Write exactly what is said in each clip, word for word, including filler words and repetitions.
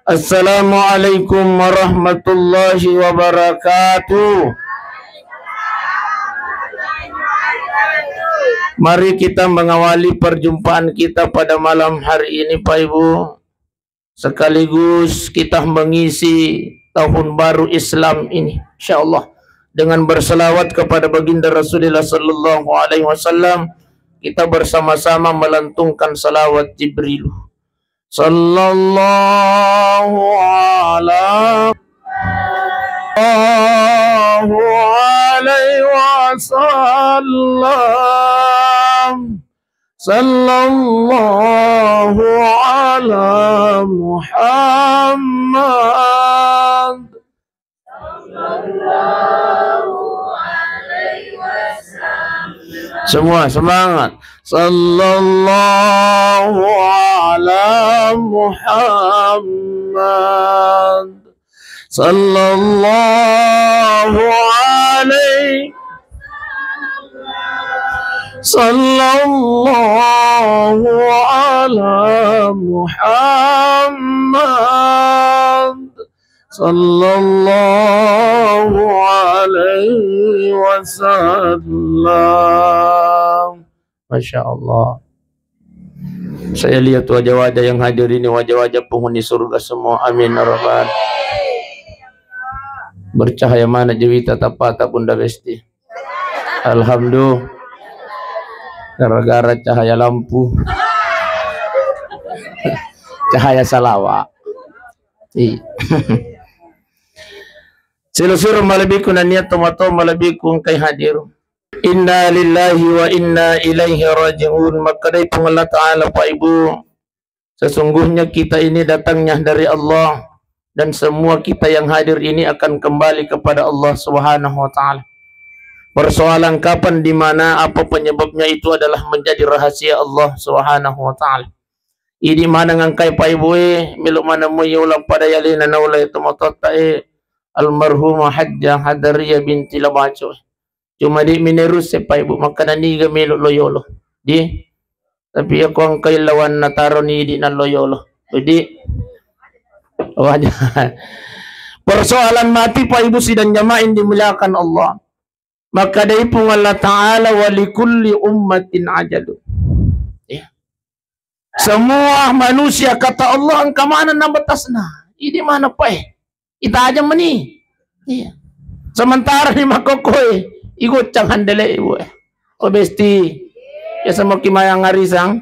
Assalamualaikum warahmatullahi wabarakatuh. Mari kita mengawali perjumpaan kita pada malam hari ini, Pak Ibu. Sekaligus kita mengisi tahun baru Islam ini, insyaallah, dengan berselawat kepada Baginda Rasulullah sallallahu alaihi wasallam, kita bersama-sama melantungkan salawat Jibril. Sallallahu ala, sallallahu alaihi wasallam. Sallallahu ala Muhammad. Semua semangat. Sallallahu ala Muhammad. Sallallahu alaihi, sallallahu ala Muhammad, sallallahu alaihi wasallam. Masya Allah. Saya lihat wajah-wajah yang hadir ini, wajah-wajah penghuni surga semua. Amin ya rabbal. Bercahaya mana jewita tapata Bunda Besti. Alhamdulillah. Gara-gara cahaya lampu. Cahaya salawa. Iya. Silo-silo malebbiku naniat tomato malebbiku engkai hadir. Inna lillahi wa inna ilaihi raji'un. Makkedai Puang Allah Ta'ala, Pak Ibu, sesungguhnya kita ini datangnya dari Allah dan semua kita yang hadir ini akan kembali kepada Allah Subhanahu wa Ta'ala. Persoalan kapan, di mana, apa penyebabnya, itu adalah menjadi rahasia Allah Subhanahu wa Ta'ala. Idi maneng engkai Pak Ibu e, melo maneng mo yolo pada yalena naula tomatoatta e, almarhumah Hajjah Hadariyah binti Labaco. Cuma di minerus e Pak Ibu, makkeda niga melo lo yolo. Di, tapi iya ko engkai lawan nataroni idi nallo yolo. Jadi, wajah. Persoalan mati Pak Ibu sidang jamaah yang dimuliakan Allah. Makkedai Puang Allah Ta'ala, "Wa likulli ummatin ajalun." Ya. Semua manusia, kata Allah, engka maneng na batasna. Idi mana Pak e? Itajeng meni. Iya. Sementara ni makkokkoe, igoccang handele ibu e. Oh Besti, ya semua kimayang arisang.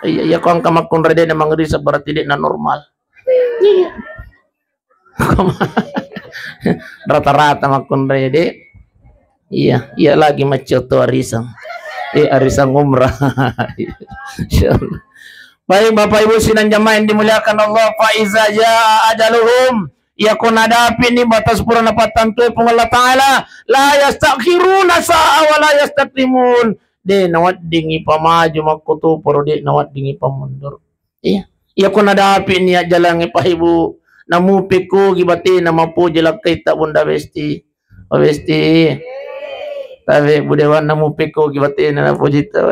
Iya, iya ko engka makkunrai de na mangarisang berarti de na normal. Iya. Rata-rata makkunrai de. Iya, iya lagi maccio to arisang. Eh, arisang umrah. Insyaallah. Baik, Bapak Ibu sidang jamaah yang dimuliakan Allah, fa iza jaa ajaluhum, iya ko nadapi ni batas pura napattantue Puang Allah Ta'ala, la yastakhiruna sa'a wa la yastaqdimun. De naweddingi pamaju makkutoparo, de naweddingi pamundur. Iya. Iya ko nadapi ni ajjalangnge Pak Ibu, namupekkogi batena mapoji lakkaitta Bunda Besti. Oh Besti. Tapi Budewan namupekkogi batena napojitta.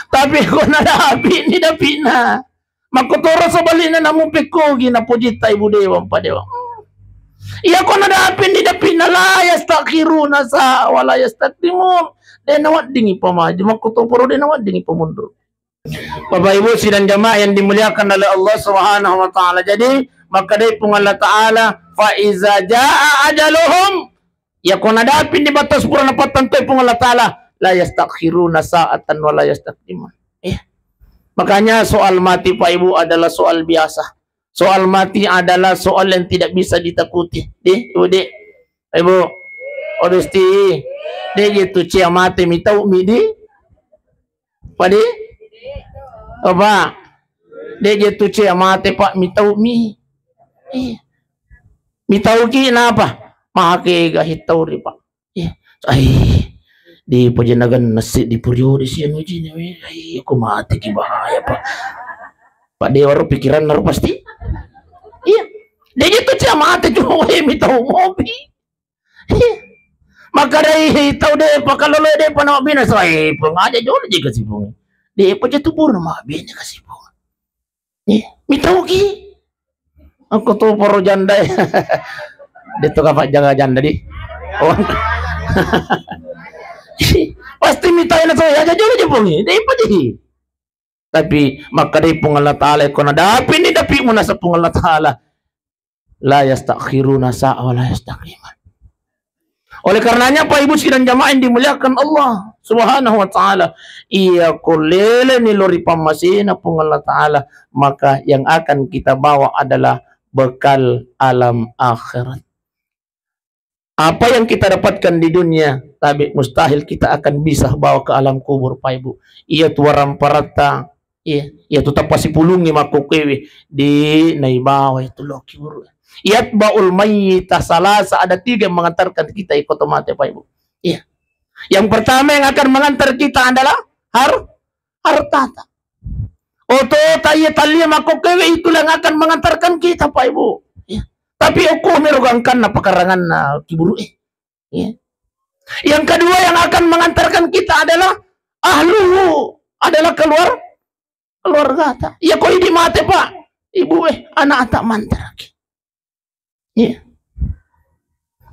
Tapi ko nadapi ni dapina. Makkotoro sebaliknya namupekkogi napojitta Ibu Dewan Pak Dewan. Iya ko nadapi ni dapina la yastakhiruna sa'a wa la yastaqdimun. De naweddingi pamaju makkutoparo, de naweddingi pamundur. Bapak Ibu sidang jamaah yang dimuliakan oleh Allah Subhanahu wa Ta'ala. Jadi, makkedai Puang Allah Ta'ala, "Fa iza jaa ajaluhum," iya ko nadapi ni batas pura napattantue Puang Allah Ta'ala, "la yastakhiruna sa'atan wa la yastaqdimun." Iya. Makanya soal mati Pak Ibu adalah soal biasa. Soal mati adalah soal yang tidak bisa ditakuti. Di, Ibu, di. Ibu. Oh Besti. De je tu cia mate mitau mi di. Padi? Apa? De je tu cia mate Pak mitau mi. Iya. Mitau ki napa? Make ga hitau ri Pak. Iya. Ai. Di pajenagan nasi di Purio di sini uji ni. Ai, aku mati ki bahaya Pak. Pak Dewa ro pikiran naro pasti. Iya. De je tu cia mate cuma wae mitau mopi. Iya. Makkedai tau de pakalolo de pana mabina sai pengaja jolo je kasipung. De paja tu pura mabina kasipung. Iya. Mitauki. Aku tu poro janda. Dia tu kapak jaga janda di. Oh. Pasti mitau na so ya jajur je pungi. Dia apa je? Tapi makkadai Puang Allah Ta'ala, ko nadapi ni dapimu naseng Puang Allah Ta'ala, la yastakhiruna sa'a wa la yastaqdimun. Oleh karenanya, Pak Ibu sidang jamaah yang dimuliakan Allah Subhanahu wa Ta'ala, iya ko lele ni lo ri pammasena Puang Allah Ta'ala, maka yang akan kita bawa adalah bekal alam akhirat. Apa yang kita dapatkan di dunia, tapi mustahil kita akan bisa bawa ke alam kubur, Pak Ibu. Iya tu waramparatta, iya, iya tu tapasipulungi makkokkoewe, di naibawa itu lo kubur. Yatba'ul mayyita salasa, ada tiga yang mengantarkan kita ikut mati, Pak Ibu. Iya. Yang pertama yang akan mengantar kita adalah har hartata. Otota iya tallia makkokkoewe, itulah yang akan mengantarkan kita, Pak Ibu. Ya. Tapi okko mero gangkanna pakaranganna kiburu e. Ya. Yang kedua yang akan mengantarkan kita adalah ahluhu, adalah keluar keluargata. Iya ko idi mate, Pak. Ibu e, anakta mantaraki. Iya.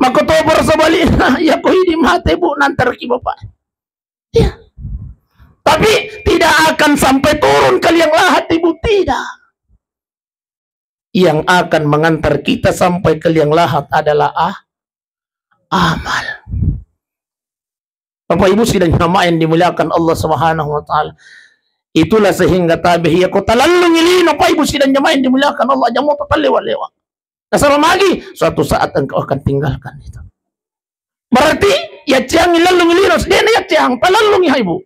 Makkotoparo sebaliknya, iya ko idi mate, Bu, nantarki bapak. Iya. Tapi tidak akan sampai turun ke liang lahat, Ibu, tidak. Yang akan mengantar kita sampai ke liang lahat adalah ah, amal. Bapak Ibu sidang jamaah yang dimuliakan Allah Subhanahu wa Ta'ala. Itulah sehingga tabe iya ko talellungi lino, Bapak Ibu sidang jamaah yang dimuliakan Allah, aja' muto tallewa-lewa. Nasaba magi, suatu saat engkau akan tinggalkan itu. Berarti, yacceangi lellungi lino, sedena yacceang, talellungi hai, Bu.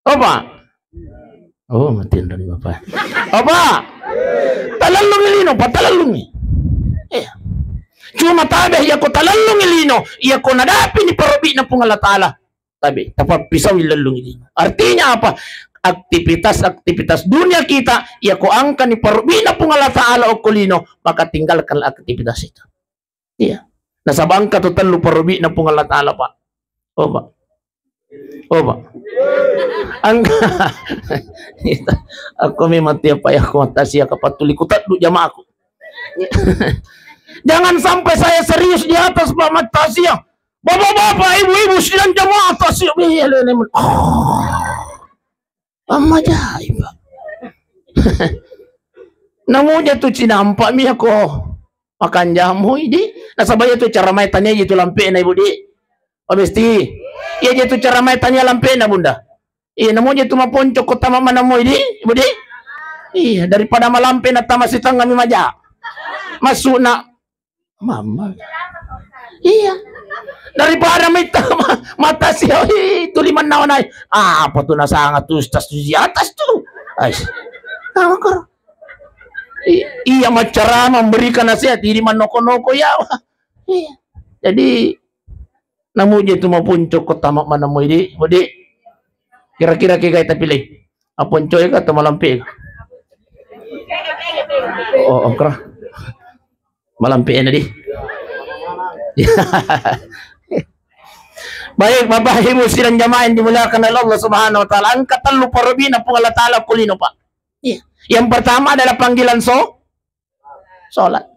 Apa? Oh, mati dari Bapak. Apa? Talellungi lino, Pak, talellungi. Iya. Cuma tabe iya ko talellungi lino, iya ko nadapi ni parobbi'na Puang Allah Ta'ala. Tabe, tapappisaui lellungi lino. Artinya apa? Aktivitas-aktivitas dunia kita, iya ko engka ni parobbi'na Puang Allah Ta'ala okko lino, maka tinggalkanlah aktivitas itu. Iya. Nasaba engka tu tellu parobbi'na Puang Allah Ta'ala, Pak. Oh, Pak. Oh, Pak. Engka. Aku memang tiap payah ku mattasia kapatuli ku teddu jamaahku. Jangan sampai saya serius di atas, Pak, mattasia. Bapak-bapak, ibu-ibu sidang jamaah tasia. Iya, iya, iya. Amma jai, Pak. Namuja tu cinampa mi ako makan jamu idi. Nasaba iya tu cara mai tania itu lampe na, Ibu, di. Pak Besti. Iya je tu cara mai tania lampe na, Bunda. Iya, namuja tu maponco ko tama mana mo idi, Ibu, di. Iya, daripada malampe na tama sitengah mi maja. Masuk na Mama. Iya. Daripada mita ma-, mata sia, ih, tuli mannawa nai. Apa tu nasanga tu ustaz tu di atas tu? Ais. Nah, makar. I-, iya, maccarama, memberikan nasihat, ini manoko-noko ya. Iya. Jadi, namu je tu mapunco ko tama mana mo idi, Budi. Kira-kira ke gai tapi le. Aponco ka atau malampe ka? Oh, ongkra. Malampe na di. Baik, Bapak Ibu sidang jamaah yang dimuliakan oleh Allah Subhanahu wa Ta'ala, engka tellu parobbi'na Puang Allah Ta'ala ko lino, Pak. Iya. Yang pertama adalah panggilan so-, sholat.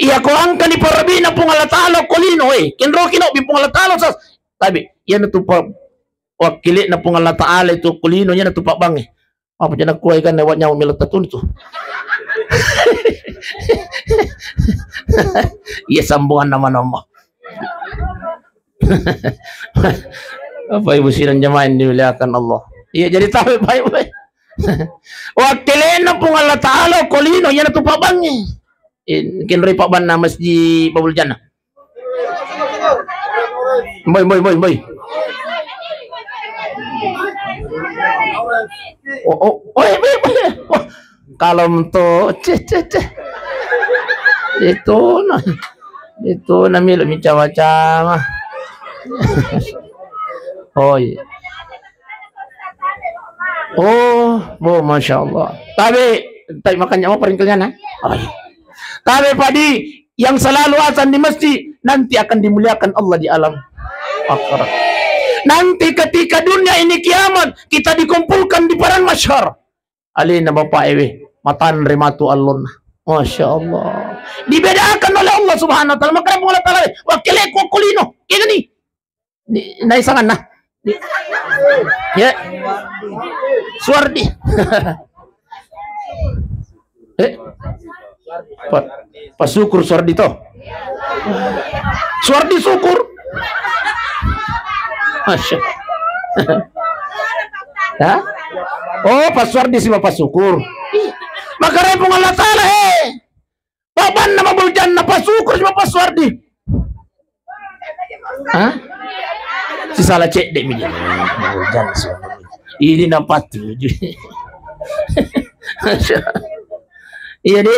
Iya ko engka ni parobbi'na Puang Allah Ta'ala ko lino, eh, kenro kino bi Puang Allah Ta'ala sas. Tapi, iya na tu pa-, wakkili'na Puang Allah Ta'ala itu ko lino, iya na tu pabbangnge. Apa jana kuai kan lewat nyawa melo tatun tu. Iya, sambungan nama-nama. Apa ibu sidang jamaah yang dimuliakan Allah? Iya, jadi tahu baik-baik. Wakkilena Puang Allah Ta'ala ko lino, iya na tu pabbangnge. Eh, kenroi pabbanna Masjid Babul Jannah. Mboi, mboi, mboi, mboi. Oh, oh, oh, eh, eh, eh, wah. Kalau mento, ceh, ceh, ceh. Itu na, itu na milo micawa-cawa. Oh, iya. Oh, oh, masya Allah. Tapi, tapi makanya mau peringkilnya, nah. Oh, iya. Tapi padi yang selalu azan di masjid nanti akan dimuliakan Allah di alam akhirat. Nanti ketika dunia ini kiamat, kita dikumpulkan di padang mahsyar. Alena bapak ewe, matanre matu allonna. Masya Allah. Dibedakan oleh Allah Subhanahu wa Ta'ala. Maka Allah Ta'ala, wakkeleku ko lino. Ini nih. Ni, naisanganna. Ni, ya. Suwardi. Eh. Pa, Pak Syukur Suwardi to. Suwardi Syukur. Masya. Hah? Oh, Pak Suwardi si Bapak Syukur. Maka repung Allah Ta'ala, eh. Pabanna mabul janna Pak Syukur si Bapak Suwardi. Hah? Sisala cedde mi je. Mabul janna Suwardi. Ini napatu. Iya di.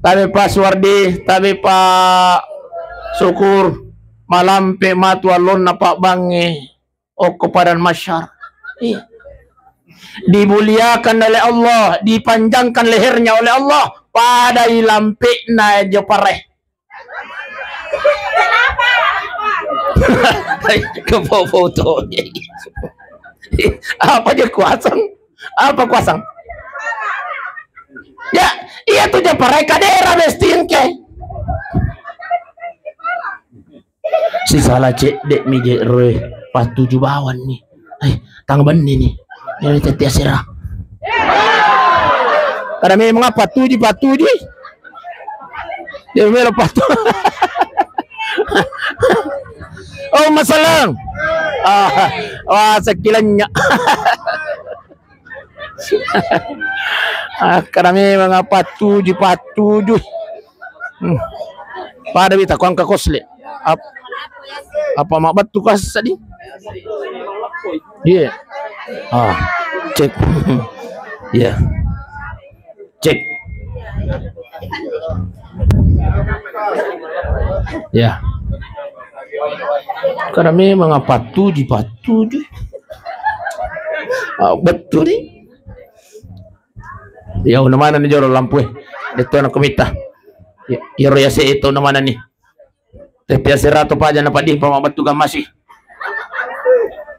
Tabe Pak Suwardi, tabe Pak Syukur, malampe matu allonna Pak Bange. Okko padang mahsyar. Iya. Dimuliakan oleh Allah, dipanjangkan lehernya oleh Allah, padai lampe'na jo pare. Kepo-foto. Apa je kuasang? Apa kuasang? Ya, iya tu je pare kadera bestingke. Sisala cedde mi je roe, patuju bawang ni. Eh, tang benni ni. Ini tette asera. Kada memang apa tuju, patuju. Dia melo patu. Oh, masalah. Ah, wah, sekilanya. Ah, kada memang apa tuju, patuju. Hmm. Pada bita kuang ke kosle. Ap-, apa mabettu kasa di? Iya. Ah, cek. Iya. Cek. Ya. Kada memang apa tuju, patuju. Ah, betul ni. Ya, una mana ni jolo lampu e. Detto na komita. Ya, ya ro ya se itu una mana ni. Tapi aserato paja na padi pa mabettu gamasi.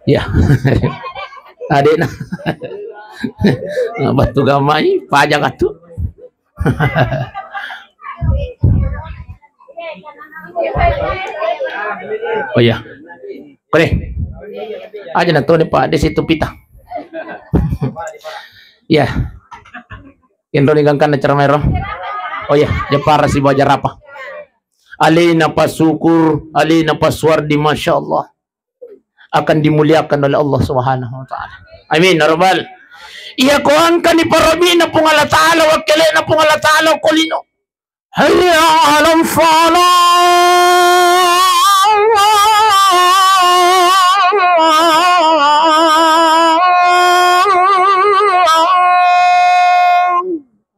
Ya. Adena. Mabettu gamai paja katu. Oh iya. Kore. Aja na toni Pak di situ pita. Ya. Inro ni gangkan acara mero. Oh iya, Jepara si baja rapa. Alina Pak Syukur, Alina Pak Suwardi, Masya Allah. Akan dimuliakan oleh Allah Subhanahu wa Ta'ala. Amin, ya Rabbal. Iya, ko angkani parobina Puang Allah Ta'ala, wakkelena Puang Allah Ta'ala, ko lino. Hayya 'alas shalah.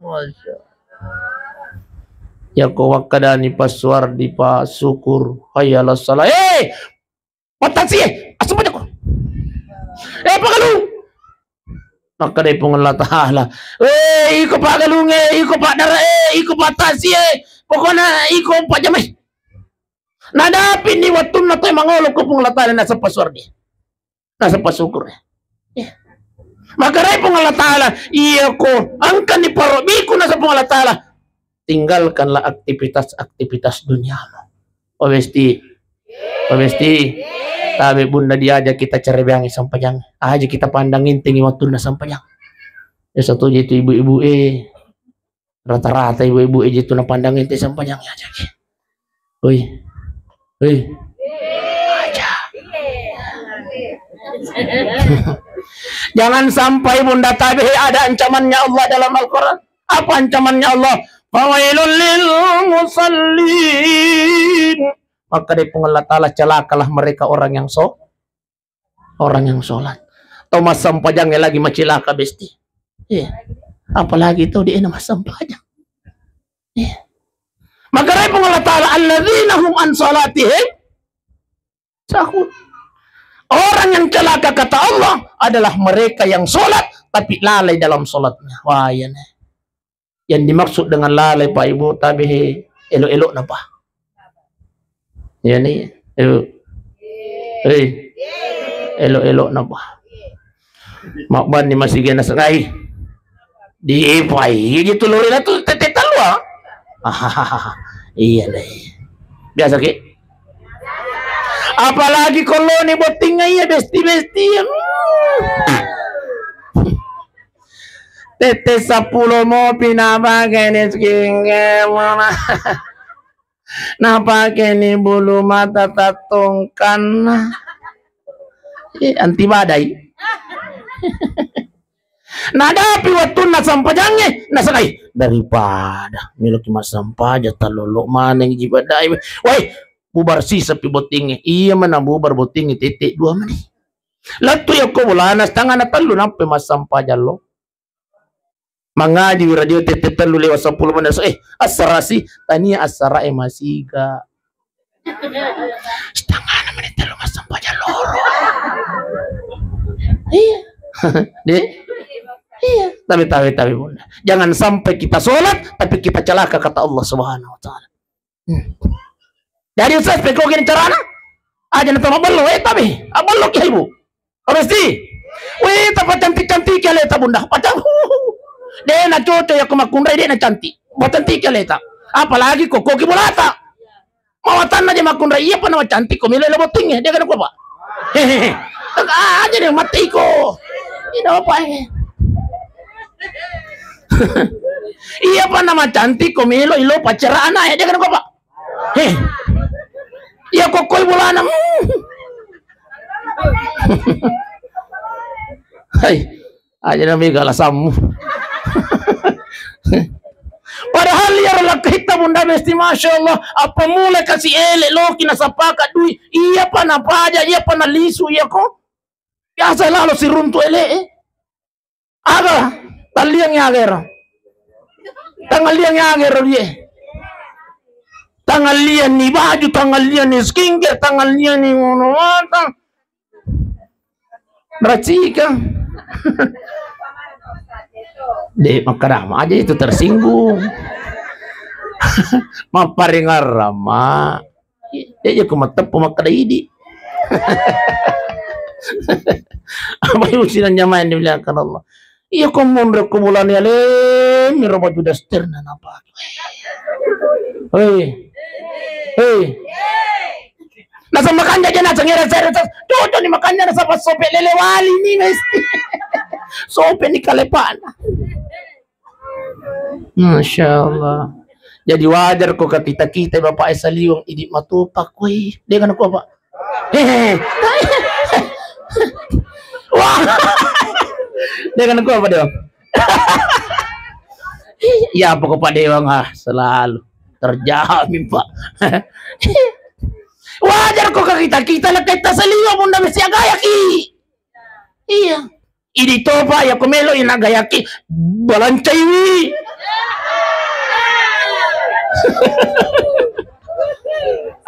Masya Allah. Yako wakkadani Pak Suwardi, Pak Syukur, hayya 'alas shalah. Eh, Pattasi e, assumpajako. Eh, Pagalung. Makkedai Puang Allah Ta'ala, "Eh, iko Pagalung e, iko Paddara e, iko Pattasi e, pokokna iko Pajama e." Nadapini wettunna toe mangolo ko Puang Allah Ta'ala naseppa Suwardi. Naseppa Syukur e. Iya. Makkedai Puang Allah Ta'ala, "Iya ko engkani parobbiku," naseppa Puang Allah Ta'ala, "tinggalkanlah aktivitas-aktivitas duniamu." Oh, Besti. Oh, Besti. Tabe bunda diaja kita cerebeangi sampajang. Aja kita pandang intingi wettunna sampajang. Ya, satu je itu ibu-ibu e. Rata-rata ibu-ibu e je tu na pandang intingi sampajang aja ki. Oi. Oi. Aja. Jangan sampai bunda tabe ada ancamannya Allah dalam Al-Quran. Apa ancamannya Allah? "Fawailul lil musallin." Maka dari Puang Allah Ta'ala, "Celakalah mereka orang yang so-, orang yang sholat." Tau massempajang lagi macilaka, Besti. Iya. Apalagi tau di ena massempajang. Iya. Maka dari Puang Allah Ta'ala, "Alladzina hum an sholatihim sahun." Orang yang celaka, kata Allah, adalah mereka yang sholat tapi lalai dalam sholatnya. Wah, iya nih. Yang dimaksud dengan lalai, Pak Ibu, tabe elo-elo napa? Iya nih, elo. Hei. Elo-elo napa? Mabbanni masih gena sengai. Di pai, iya tu lori la tu tette tellu, ah. Iya deh. Biasa ki. Apalagi koloni botting iya besti-besti. Hmm. Tette seppulo mopi napake ni skincare mana. Napake ni bulu mata tattongkanna. Eh, anti badai. Nadapi wettunna sempajangnge, nasengai, daripada meloki massempajang, talolo maneng ji badai. Wai, bubar sisepi bottingnge. Iya mana bubar bottingnge, tette dua mani. Lettu yakko bolana setengana tellu nappai massempajang lo. Mangaji wi radio tette tellu lewat seppulo menit. Eh, assarasi, tania assara e masiga. Setengana menit tellu massempajang loro. Iya. Deh. Iya, tapi, tapi, tapi, Bunda. Jangan sampai kita sholat, tapi kita celaka, kata Allah Subhanahu wa Ta'ala. Hmm. Jadi, Ustaz, pekko gini carana? Aja na tama bello, eh, tapi, abello ki ibu. Mesti. Wih, tapa cantik-cantik ya leta, Bunda. Pacang. Deh, na cocok ya, kemakundai, deh, na cantik. Buat cantik ya leta. Apalagi koko ki bolata. Mawatanna je makkundra, iya pa nama cantik ko melo lo botting, eh, dia kan apa, Pak? Hehehe. Aja deh, mati ko. Ini apa, eh? Iya pa nama cantik ko melo ilo pacarana, eh, dia kan apa, Pak? Heh. Iya kokoi bolana. Hmm. Hai. Aja na mega alasammu. Padahal iya ro lakkahitta, Bunda Besti, Masya Allah, apa mulai kasi ele loki nasapaka dui, iya pa napaja, iya pa nalisu, iya ko. Biasa lalo siruntu ele, eh. Aga, talliang ya agero. Tangalliang ya agero dia. Tangalliang ni baju, tangalliang ni skincare, tangalliang ni ngono mata. Racika. Dek, makkarama aja itu tersinggung. Mapparingarama. Dek, ya ku mateppu makkada idi. Apa yang usinan nyamain dimuliakan Allah. Iya, ko monro ko bolana ale, miro baju daster na napake. Hei. Hei. Naseng makanja je naseng era sere sas. Cocok ni makanja nasaba sope lele wali ni mesti. Sope ni kalepana. Masya Allah. Jadi wajar ko kakita-kita bapak saliweng idi matopa koi. Dengan ko apa? Hehe. Wah. Dengan ko apa dia? Ya apa ko Pak Dewa, ah, selalu terjamin, Pak. Wajar ko kakita-kita leketta saliweng, Bunda, mesti agayaki. Iya. Idi topa ya ko melo ina gayaki balancaiwi.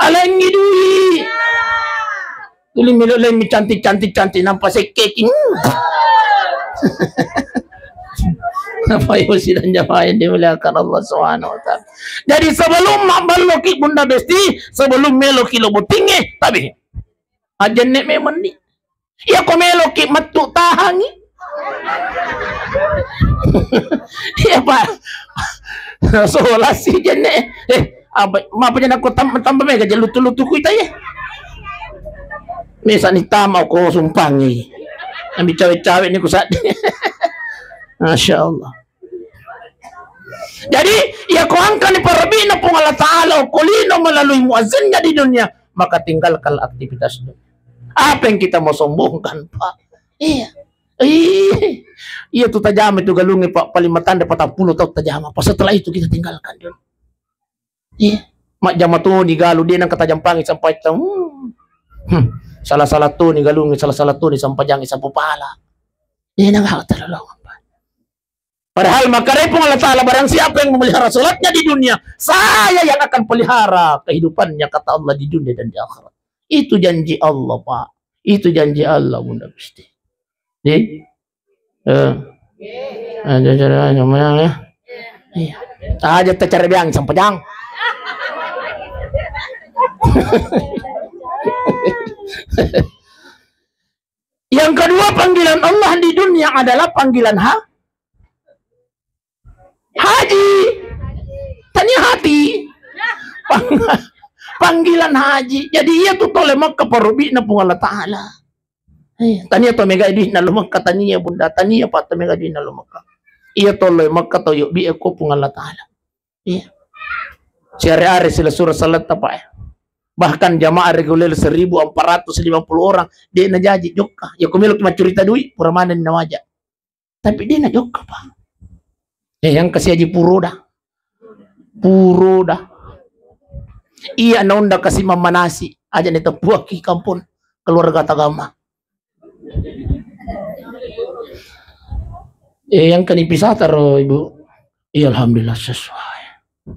Alengi dui. Tuli melo lemi cantik, cantik, cantik, nampa sekkeki. Apa yo sidang jamaah yang dimuliakan Allah Subhanahu wa Ta'ala. Jadi sebelum mabballoki Bunda Besti, sebelum meloki lo bottingnge, tapi ajenne memang ni. Iya ko meloki mettu tahangi. Iya, Pak. Solasi jenne. Eh, apa, maaf aja nakko tam-, tambah mega je lutu-lutu kuita ya. Mesa ni tama ko sumpangi. Ambil cawe-cawe ni kusat. Masya Allah. Jadi, iya ko angkani parabina Puang Allah Ta'ala, ko lino melalui muazzinnya di dunia, maka tinggalkan aktivitas dunia. Apa yang kita mau sombongkan, Pak? Iya. Ih, iya tu tajama itu galungnge, Pak, paling matande patang puluh tahun tajama. Pas setelah itu kita tinggalkan dulu. Iya. Majjama toni galu, de nengka tajampangi sampai tau. Hmm. Hmm. Salah-salah toni galungnge, salah-salah toni sampajangnge sapu pala. De nengka terlalu apa. Padahal makkedai Puang Allah Ta'ala, barang siapa yang memelihara sholatnya di dunia, saya yang akan pelihara kehidupannya, kata Allah, di dunia dan di akhirat. Itu janji Allah, Pak. Itu janji Allah, Bunda Gusti. Di? Eh. Aja cara semuanya ya. Iya. Aja ta cara biang sampajang. Yang kedua, panggilan Allah di dunia adalah panggilan ha-, Haji. Tania hati. Pang-, panggilan haji. Jadi iya tu tole Mekka parobbi'na Puang Allah Ta'ala. Eh, tania to mega duitna lo Mekka, tania bunda, tania pa to mega duitna lo Mekka. Iya tole Mekka to yobbi e ko Puang Allah Ta'ala. Iya. Siare-are sila sura saletta pa e. Bahkan jamaah reguler seribu empat ratus lima puluh orang, de' najaji jokka. Ya ko melo ki maccurita dui, pura maneng nawaja. Tapi de' najokka, Pak. Eh, yang kasi aji puroda. Puroda. Iya naunda kasi mammanasi. Aja ni tepuaki kampung keluarga tagama. Eh, yang kani pisata ro, Ibu. Iya, alhamdulillah sesuai.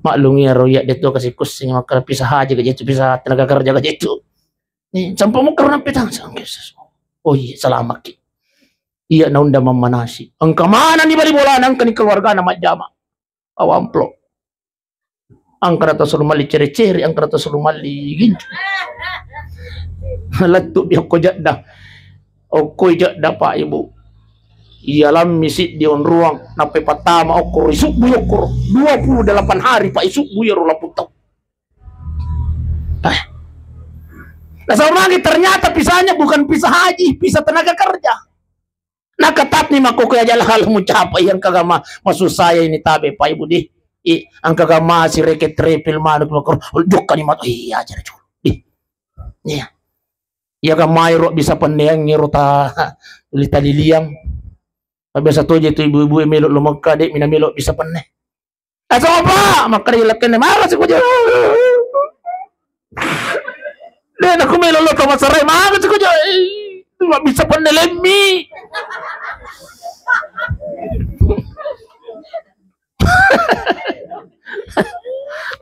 Maklumi ro, iya, de' to kasi kussing, maka pisah aja ke itu, pisah tenaga kerja ke itu. Nih, sampai mau karena petang, sangke sesuai. Oh iya, selamat ki. Iya naunda mammanasi. Engka manani bali bolana, engkani keluargana majjama. Awa amplop. Engka data selalu malli cere-cere, engka data selalu malli gincu. Lettu bi okko Jeddah. Okkoi Jeddah, Pak, Ibu. Iya lammi siddi onruang, nappai pattama okko, isubbu okko. Dua puluh delapan hari, Pak, isubbu iyaro lapung tau. Eh. Nasaba magi ternyata pisahnya bukan pisah haji, pisah tenaga kerja. Nakatatni makkokkoe aja lalu mucapa iya engka gama masussa ini tabe, Pak, Ibu, di. I, engka gama sireke trepil manuk makko, jokkani matu, iya, aja culu. Di. Iya. Iya gama ero bisa penneang ero ta lita liliang. Biasa to je tu ibu-ibu e melo lo Mekka, de' mina melo bisa penne. Asopa, makkeda lakkainna, "Maka siko je." De' naku melo lo to masarai, "Maka siko je." Cuma bisa penne lemmi.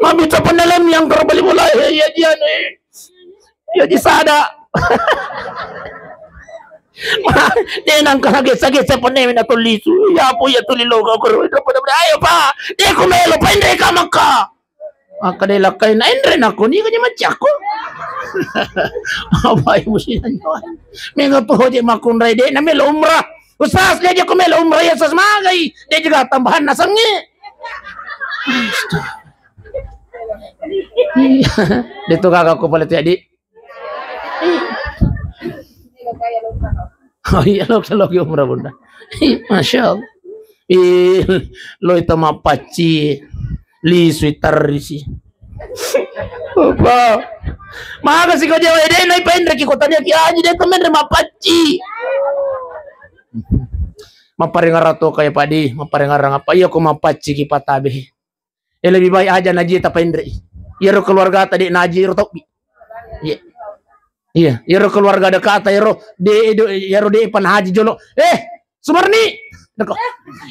Ma bisa penne lemmi yang terbeli bola, eh, iya, iya, nih. Iya, di sada. Ma, de' nangka gesa-gesa penne mina tulisu. Iya, apa iya tuli loga ko. Ayo, Pak. De' ku melo, Pak, enre ka Mekka. Maka de' lakkainna, enre nako ni kanya macako. Apa ibu sih nanya? Mega po je makunrai de' na melo umrah. Ustaz, de' je ko melo umrah ya, Ustaz, magai. De' juga tambahan nasangi. Astaga. Iya. De' tu kakak ko pale tu, Adik. Oh iya, lo, lo ki umrah, Bunda. Masya Allah. Ih, lo ita mapacci, lisui tarrisi. Apa? Maka siko je, de' nai paenre ki kota dia ki aji, de' temen re mapacci. Maparengarang to kaya padi, maparengarang apa? Iya ko mapacci ki patabe. Eh, lebih baik aja naji tapaenre. Iyaro keluarga ta de' naji ro tobbi. Iya. Iya, iyaro keluarga dekata iyaro de', de', iyaro de' pan haji jolo. Eh, Sumarni. Deko.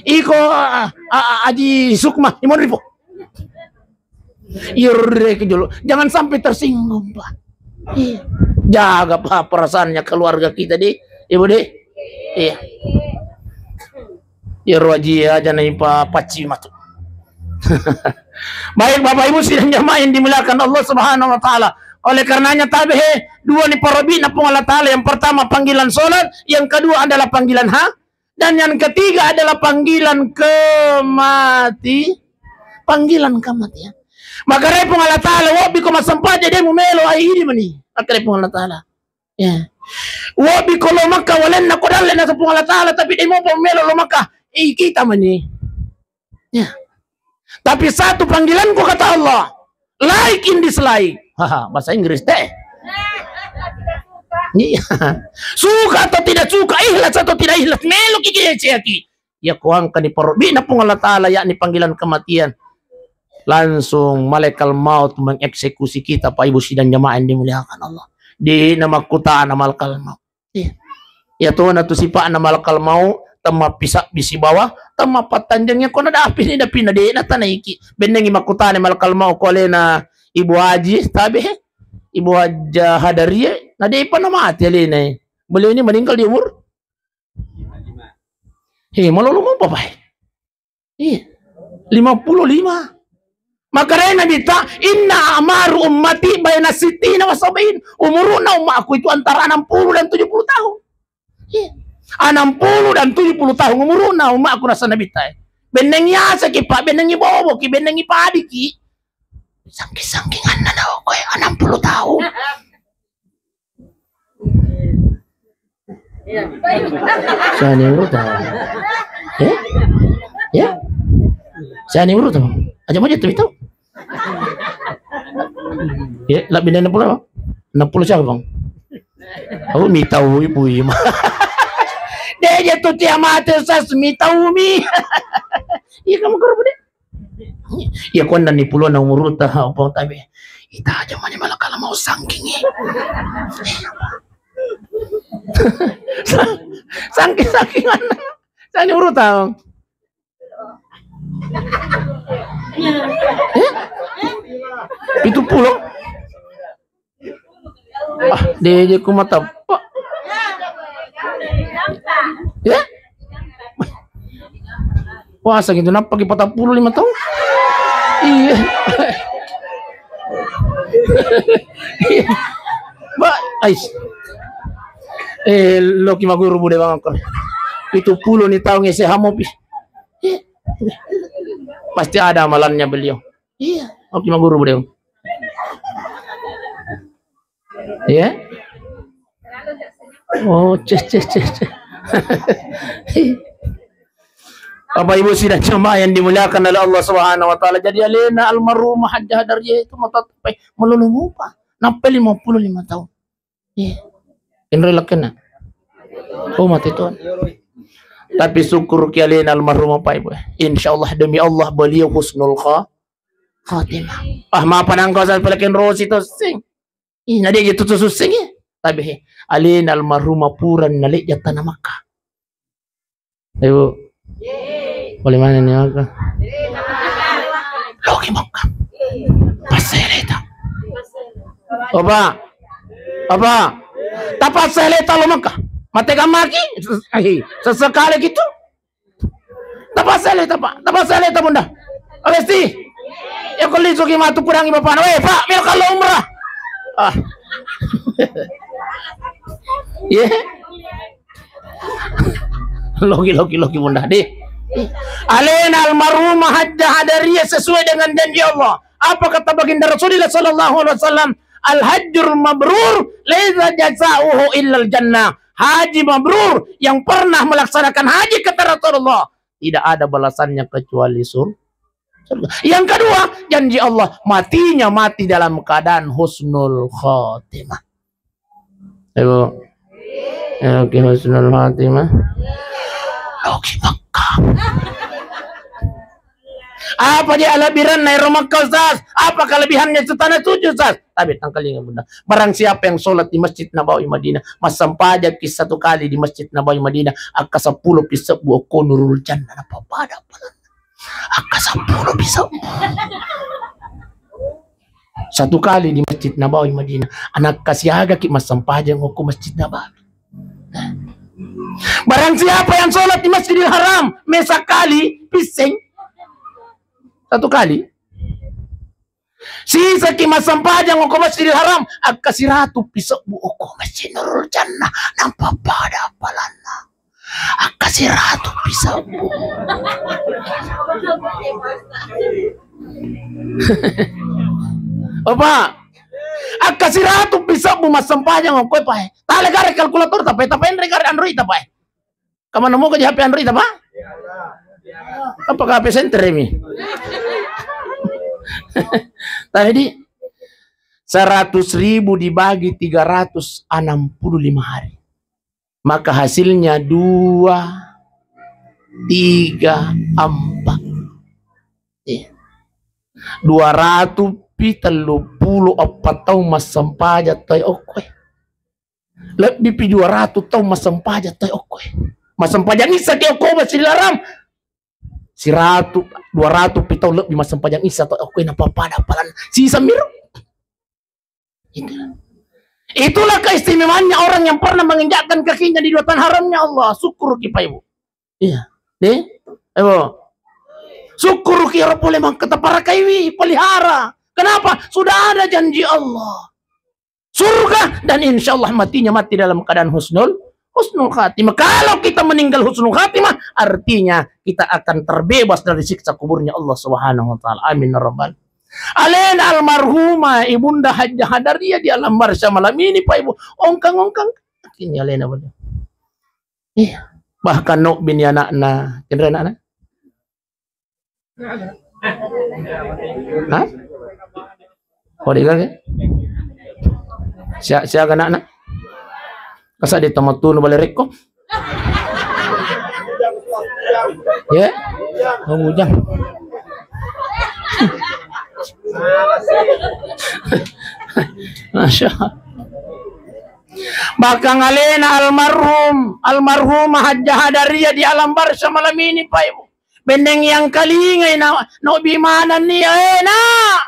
Iko, a, a, a, Aji Sukma, imon ripo. Iyaro de' ke jolo. Jangan sampai tersinggung, Pak. Iya. Jaga, Pak, perasaannya keluarga kita, di. Ibu, di. Iya. Iyaro aji aja naipa pacci matu. Baik, Bapak Ibu sidang jamaah yang dimuliakan Allah Subhanahu wa Ta'ala. Oleh karenanya tabe he, dua ni parobbi'na Puang Allah Ta'ala. Yang pertama panggilan sholat, yang kedua adalah panggilan ha, dan yang ketiga adalah panggilan kemati, panggilan kematian. Maka re Puang Allah Ta'ala, wobbi ko massempajang de' mumelo, ai idi mani. Maka re Puang Allah Ta'ala. Ya. Wobbi ko lo Mekka walenna ko dalle na Puang Allah Ta'ala, tapi de' mopa melo lo Mekka. Eh, kita mani. Ya. Tapi satu panggilanku kata Allah, like in dislike. Haha, bahasa Inggris deh. Iya. Suka atau tidak suka, ikhlas atau tidak ikhlas, melo ki kece ki. Ya, kuangka ni parobbi'na Puang Allah Ta'ala, yakni panggilan kematian. Langsung malaikat maut mengeksekusi kita, Pak Ibu sidang jamaah yang dimuliakan Allah. De' na makkutana malaikat maut. Iya. Ya tona tu sipa'na malaikat maut, temma pisabbi sibawa, temma pattanjeng ya kona dapi ni, dapi na de' na tanaiki. Bennengi makkutana malaikat maut ko alena Ibu Haji, tabe, Ibu Haja Hadarie, na de'pa na mati alena. Beliau ini meninggal di umur? He, malolo mopa, Pak. Iya. Lima puluh lima. Maka re Nabitta, "Inna a'maru ummati baina sittina wa sab'in." Umuruna ummaku itu antara enam puluh dan tujuh puluh tahun. Iya. Enam puluh dan tujuh puluh tahun umuruna ummaku, nasa Nabitta. Bennengi asaki, Pak, bennengi boboki, bennengi padiki. Sangking-sangkinganna na koe, enam puluh tahun. Siani uruta. Eh? Ya? Siani uruta. Aja mau jatuh itu. Ya, lebih dari enam puluh, Bang. Enam puluh siapa, Bang? Oh, mitau ibu ima. Dia jatuh tiap mati, Sas, mitau mi. Iya, kamu kerja deh. Iya, ko enneng pulona umurutta, apa tabe. Ita aja mani malah kalah mau sangking. Sangking-sangkingan. Saya nyuruh tahu. Eh? Pitu pulo? Ah, deje ku matappa. Ya? Puasa gitu, nappa ki patappulo lima tahun? Iya. Ba, ais. Eh, loki maguru bude bangko. Pitu pulo ni tahun S H mopi. Iya. Pasti ada amalannya beliau. Iya, oke, maguru, Bro. Ya? Oh, ceh, ceh, ceh, ceh. Bapak Ibu sidang jamaah yang dimuliakan oleh Allah Subhanahu wa Ta'ala. Jadi, alena almarhumah Hajjah Hadariyah itu mata melulu mupa. Nappa lima puluh lima tahun. Iya. Inro lakena. Oh, mati tuan. Tapi syukur ki alena almarhumah Pak Ibu. Insya Allah, demi Allah, beliau husnul kha-, khatimah. Ah, maaf, nangko saya pelekin rosi to sing. Ih, nade je tutu susing ya. Tapi he, alena almarhumah pura nalejja tanah Makkah. Ibu. Boleh mana ni Makkah? Loki Makkah. Pasai leta. Apa? Apa? Tapasai leta lo Makkah. Mate kamaki? Ahi, sesekali gitu. Tapasale, tapa-, tapasale, ta Bunda. Abesti. Ya, ko lisu ki matu kurangi bapana. Weh, Pak, melo kalau umrah. Ah. Ye. Logi, logi, logi, Bunda. Di. Alena almarhumah Hajjah Hadariyah sesuai dengan janji Allah. Apa kata Baginda Rasulullah sallallahu alaihi wasallam? "Al-hajjul mabrur laisa jazauhu illal jannah." Haji mabrur yang pernah melaksanakan haji, kata Rasulullah, tidak ada balasannya kecuali sur-, surga. Yang kedua, janji Allah, matinya mati dalam keadaan husnul khatimah. Ibu. Ya, oke, husnul khatimah. Loki Makkah. Apa je alebbirenna ero Makkah, Ustaz? Apa kelebihannya itu tanah suci, Ustaz? Tapi tangkalinga, Bunda. Barang siapa yang sholat di Masjid Nabawi Madinah, massempajang ki satu kali di Masjid Nabawi Madinah, akka seppulo pi sebbu okko Nurul Jannah, napa pada pahala. Akka seppulo pi sebbu. Satu kali di Masjid Nabawi Madinah, anakka siaga ki massempajang okko Masjid Nabawi. Barang siapa yang sholat di Masjidil Haram, mesa kali, piseng. Satu kali. Sisa ki massempajang okko Masjidil Haram, akka siratu pi sebbu okko Masjid Nurul Jannah, napa pada pahalana. Akka siratu pi sebbu. Apa? Akka siratu pi sebbu massempajang okko, Pak. Tale gare kalkulator, tapi, tapi enre gare Android, Pak. Kamana moga ji H P Android, Pak? Apa H P center mi? Tadi seratus ribu dibagi tiga ratus enam puluh lima hari. Maka hasilnya dua, tiga, empat. Iya. Dua ratus pi tellu puluh eppa tau massempajang toi okkoe. Lebbi pi dua ratus tau massempajang toi okkoe. Massempajang isa ki okko Masjidil Haram. Siratu, dua ratus pi tau lebbi massempajang isa toi okkoe, napa pada pahalana. Sisa miro. Itu. Itulah keistimewaannya orang yang pernah menginjakkan kakinya di dua tanah haramnya Allah. Syukur ki, Pak Ibu. Iya. Deh? Ayo. Syukur ki ero pole mangka taparakaiwi, pelihara. Kenapa? Sudah ada janji Allah. Surga dan insya Allah matinya mati dalam keadaan husnul Husnul khatimah. Kalau kita meninggal husnul khatimah, artinya kita akan terbebas dari siksa kuburnya Allah Subhanahu wa Ta'ala. Amin ya Rabbal. Alena almarhumah Ibunda Hajjah Hadariyah di alam barzah malam ini, Pak Ibu. Ongkang-ongkang kaki ni alena, Pak. Iya. Bahkan no bini anakna, kira anakna? Hah? Oh, dega ke? Sia, sia anak-anak? Masa di tamatunu balerekko? Ya, oh, bujang. Masya Allah. Bahkan alena almarhum, almarhumah Hajjah Hadariyah di alam barzah malam ini, Pak Ibu. Benneng yang kalingai na, no bimananni, eh, nak,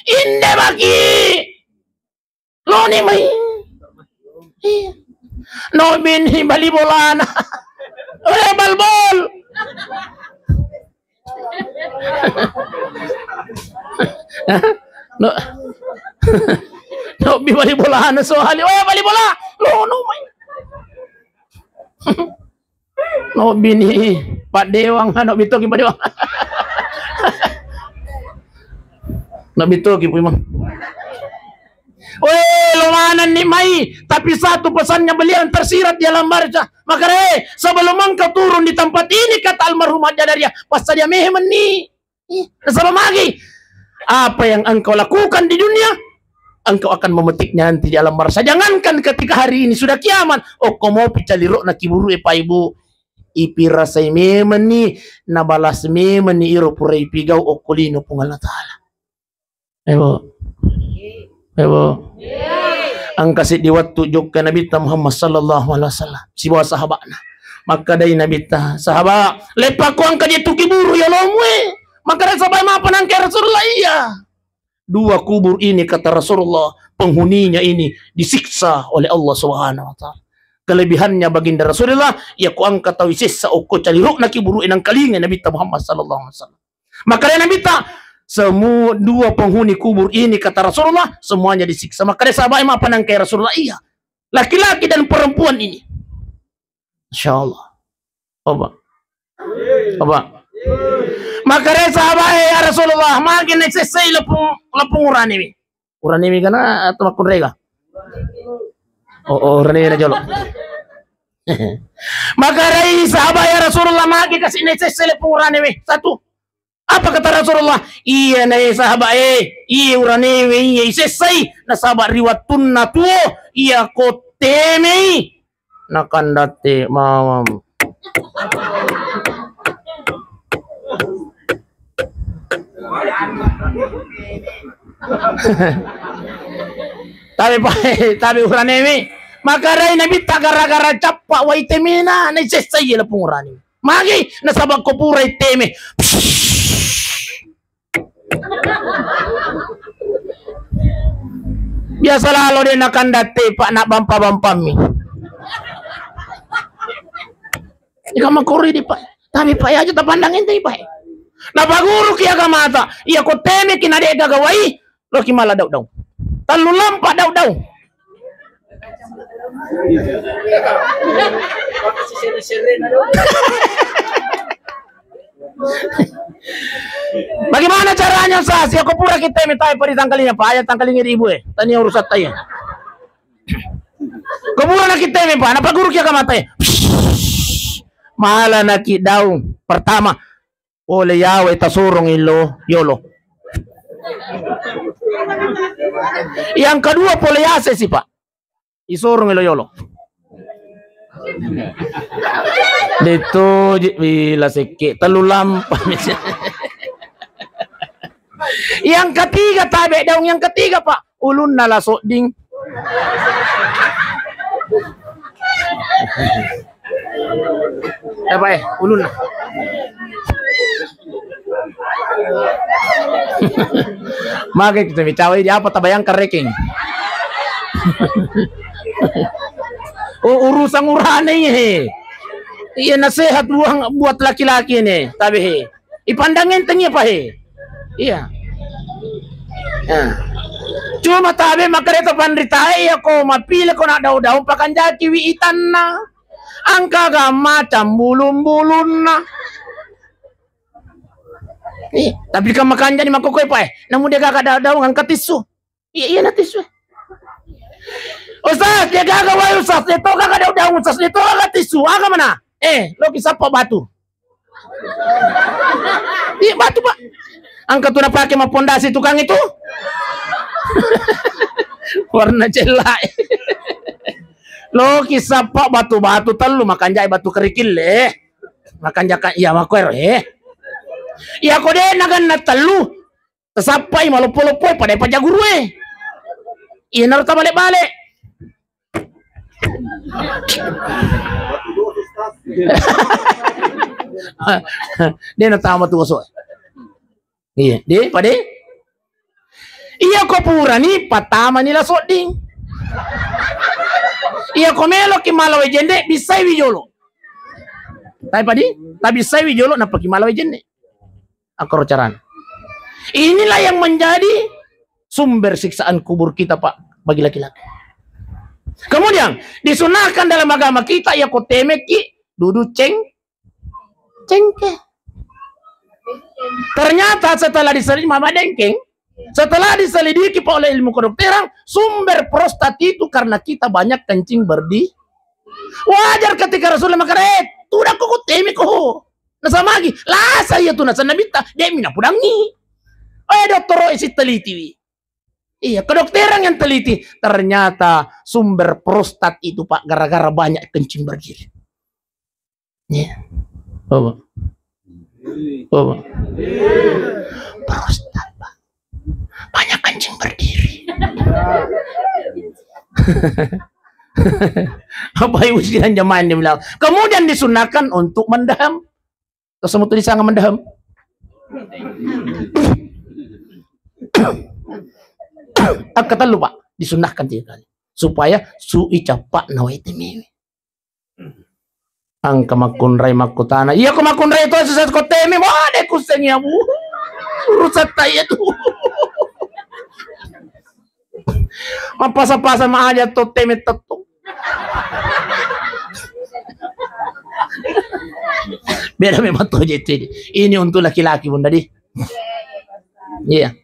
inde bagi, loni mai. Iya. No bini bali bolana. Eh, balbol. No, no bi bali bolana soali. Oh, bali bola. Lo, no mai. No bini Pak Dewang, no bitoki Pak Dewang. No bitoki Pak Imam. Weh, lo manenni mai, tapi satu pesannya beliau yang tersirat di alam barzah. Makanya, eh, sebelum engkau turun di tempat ini, kata almarhum Hajjah Hadariyah, passadia mehemenni. Ih, nasaba magi? Apa yang engkau lakukan di dunia, engkau akan memetiknya nanti di alam barzah. Jangankan ketika hari ini, sudah kiamat, okko mopi calirokna kiburu'e, Pak Ibu. Ipirasai memenni, nabalas memenni iro pura ipigau okko lino Puang Allah Ta'ala. Ebo. Ebo. Engka seddi wettu jokka Nabitta Muhammad sallallahu alaihi wasallam sibawa sahaba'na. Makkadai Nabitta, "Sahaba, leppakko engka je tu kiburu yolomu e." Makkada sahabae, "Mapa nangka ya Rasulullah?" "Iya. Dua kubur ini," kata Rasulullah, "penghuninya ini disiksa oleh Allah Subhanahu wa Ta'ala." Kelebihannya baginda Rasulullah, iya ko engka tau isessa okko calirukna kiburu e nangkalinga Nabitta Muhammad sallallahu alaihi wasallam. Makkada Nabitta, "Semua dua penghuni kubur ini," kata Rasulullah, "semuanya disiksa." Makkada sahabae, "Mapa nangka ya Rasulullah?" "Iya. Laki-laki dan perempuan ini." Masya Allah. Coba. Coba. Makkada sahabae, "Ya Rasulullah, magi naisessai lepung, lepung uranewe?" Uranewe kana atau makkunrega? Oh, oh, uranewe na jolo. Makkedai sahabae, "Ya Rasulullah, magi kasi naisessai lepung uranewe?" Satu. Apa kata Rasulullah? "Iya nae sahabae, iya uranewe, iya isessai, nasaba ri wettunna tuo, iya ko temei, nakandatte mawam." Tabe pa, tabe uranewe. Makkadai Nabitta, gara-gara cappa wai temena, naisessai lepung urane. Magi? Nasaba ko purai teme. Biasa lalo de nakandatte, Pak, nak bampa-bampammi. Ika makori di, Pak. Tapi, Pak, ya aja tapandang ente, Pak. Napaguruki agamata. Iya ko temeki na de gaga wai, loki mala daung-daung. Tellu lampa daung-daung. Bagaimana caranya, Ustaz? Ya, ko pura kita minta pari tangkalinya, Pak. Aja tangkalingi di ibu, eh. Tania urusan tanya. Ko pura na kita, Pak. Napaguruki agamata, eh. Mala naki daung. Pertama, pole yawa tasorong ilo yolo. Yang kedua, pole yase si, Pak. Isorong ilo yolo. Deto ji, bila sekke, tellu lampa. Yang ketiga, tabe daung yang ketiga, Pak. Ulunna la sodding. Eh, Pak, eh, ulunna. Maka kita bicara di apa, tabayangkan rekeng. Oh, urusan urane, he. Iya, nasihat buang buat laki-laki ini, tapi, he. Ipandang enteng iya, Pak, he. Iya. Nah. Cuma tabe makkeda to panritae, iya ko mappile ko nak daung-daung, pakanjaki wi itanna. Engka ga macam bulung-bulungna. Ih, tapi kan makanjani makkokkoe, Pak, eh. Namu de' gaga da-, daung engka tisu. Iya, iya, na tisu. Ustaz, de' gaga wai, Ustaz, de' to gaga daung-daung, Ustaz, de' to gaga tisu. Aga mana? Eh, loki sappa batu. Iya, batu, Pak. Engka tu napake mappondasi tukang itu. Warna cella. Loki sappa batu-batu tellu, makanjai batu kerikil, eh. Makanjaka, iya, makoero, eh. Iya, ko de' naganna tellu, tasappai maloppo-loppo, pada pajagurue. Iya, naro tabale-bale. De' natama tu oso. Iya, de', pade. Iya, ko purani, patamani la sodding. Iya, ko meloki mala wai jenne', bissai wi jolo. Tapi padi, tapi bissai wi jolo, nappaki mala wai jenne'. Akkoro carana. Inilah yang menjadi sumber siksaan kubur kita, Pak, bagi laki-laki. Kemudian, disunahkan dalam agama kita, iya ko temeki, dudu ceng-, cengke. Ternyata setelah diselidiki, Mama Dengkeng, setelah diselidiki, Pak, oleh ilmu kedokteran, sumber prostat itu karena kita banyak kencing berdi-, wajar ketika Rasulullah makkeda, "Eh, tudakko ko temeko." Nasamagi, lasa iya tu nasenna bitta, de' mi napudangi. Eh, dottoro, eh, sittelitiwi. Iya, kedokteran yang teliti, ternyata sumber prostat itu, Pak, gara-gara banyak kencing berdiri. Iya. Apa? Apa? Prostat, Pak. Banyak kencing berdiri. Apa ibu sidang jamaah, dia bilang, kemudian disunahkan untuk mendaham. Terus semua tulisan mendaham. Angka tellu, Pak, disunahkan tiga kali. Supaya sui cappa nawai temewe. Angka makkunrai makkutana. Iya, ko makkunrai to sesat ko teme. Wah, de' kusengi, Abu. Urusan tai itu. Mappasa-pasa ma aja to teme tetto. Beda memang to jadi. Ini untuk laki-laki, Bunda, di. Iya.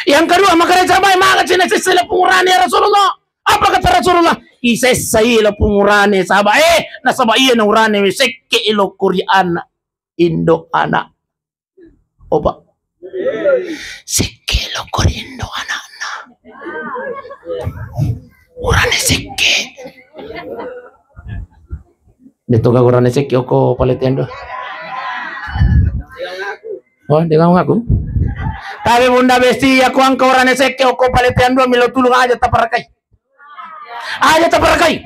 Yang kedua, makkeda sahabat, maga cina sessa lapung urane, ya Rasulullah. Apa kata Rasulullah? Isessai lapung urane, sahabat. Eh, nasaba iya na urane, sekke ilo kori anak, indo anak. Opa. Sekke ilo kori indo anakna. Urane sekke. De' to gaga urane sekke okko paletean dua. Oh, de' gaga ngaku. Tapi Bunda Besti, iya ko angka urane sekke okko paletean dua, melo tulung aja taparakai. Aja taparakai.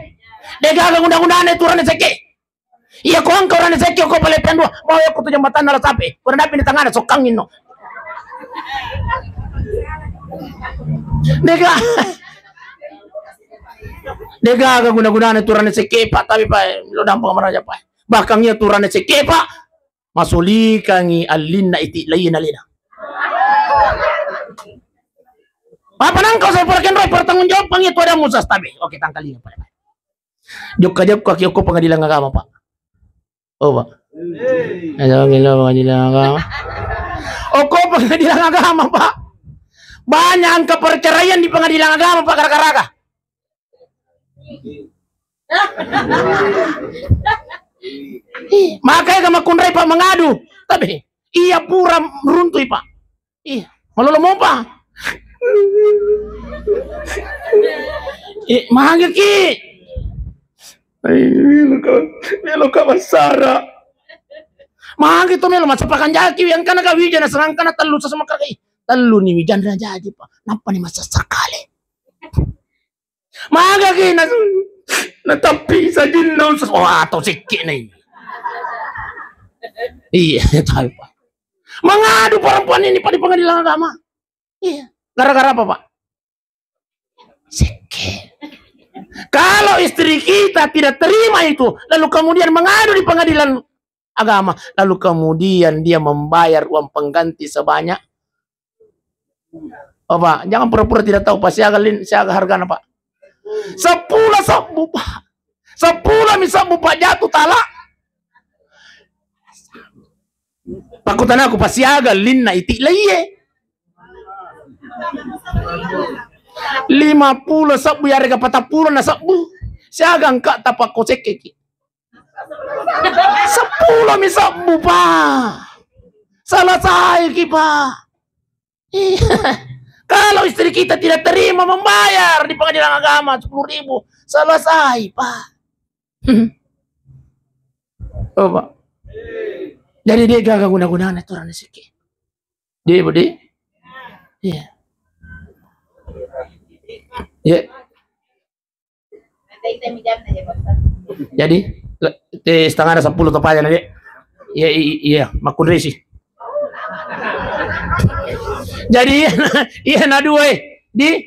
De' gaga guna-gunane tu urane sekke. Iya ko angka urane sekke okko paletean dua, mau okko tu jembatanna la sape. Urane api di tangana sokkangin no. De' ga-, de' gaga guna-gunane tu urane sekke, Pak, tapi, Pak, lo dampang maraja, Pak. Bahkan iya tu urane sekke, Pak, masolikangi allinna iti laina lena. Apa nangka saya perkenroi pertanggung jawab pangi tu ada Musa stabe. Oke, tangkalinga, Pak. Jokka-jokka ki okko pengadilan agama, Pak. Oh, Pak. Ayo, gila pengadilan agama. Okko pengadilan agama, Pak. Banyak angka perceraian di pengadilan agama, Pak, gara-gara. Ih, makanya gak makkunrai, Pak, mengadu. Tapi iya pura runtui, Pak. Ih, malolo mopa. Eh, mage ki. Ai, melo ka, melo ka massara. Mage to melo massapakang jaki, yang kana ka wijana, sedangkan tellu sesama kaki. Tellu ni wijana jadi, Pak. Napa ni masa sekali? Magaki na, natappi sajinna Ustaz. Oh, atau sikki ni. Iya, tahu, Pak. Mengadu perempuan ini pada pengadilan agama. Iya. Gara-gara apa, Pak? Sikki. Kalau istri kita tidak terima itu, lalu kemudian mengadu di pengadilan agama, lalu kemudian dia membayar uang pengganti sebanyak, oh, Pak, jangan pura-pura tidak tahu, Pak. Siaga lin-, siaga hargana, Pak. Seppulo sebbu, Pak. Seppulo mi sebbu. Mupajatu tala. Pakkutanaku, pasiaga linna iti laiye. Lima pulo sebbu yarega patappulo na sebbu. Siaga engka tapakko sekkeki. Seppulo mi sebbu, Pak. Selesai ki, Pak. Iya. Kalau istri kita tidak terima membayar di pengadilan agama sepuluh ribu, selesai, Pak. Oh, Pak. Jadi dia gaga guna-gunanya tuh orang rezeki. Dia, Bu, dia. Iya. Iya. Jadi, le-, te setengah ada sepuluh topa aja, Dek. Iya, i-, i-, iya, makkunrisi. Jadi, iya, iya, na dua, eh. Di,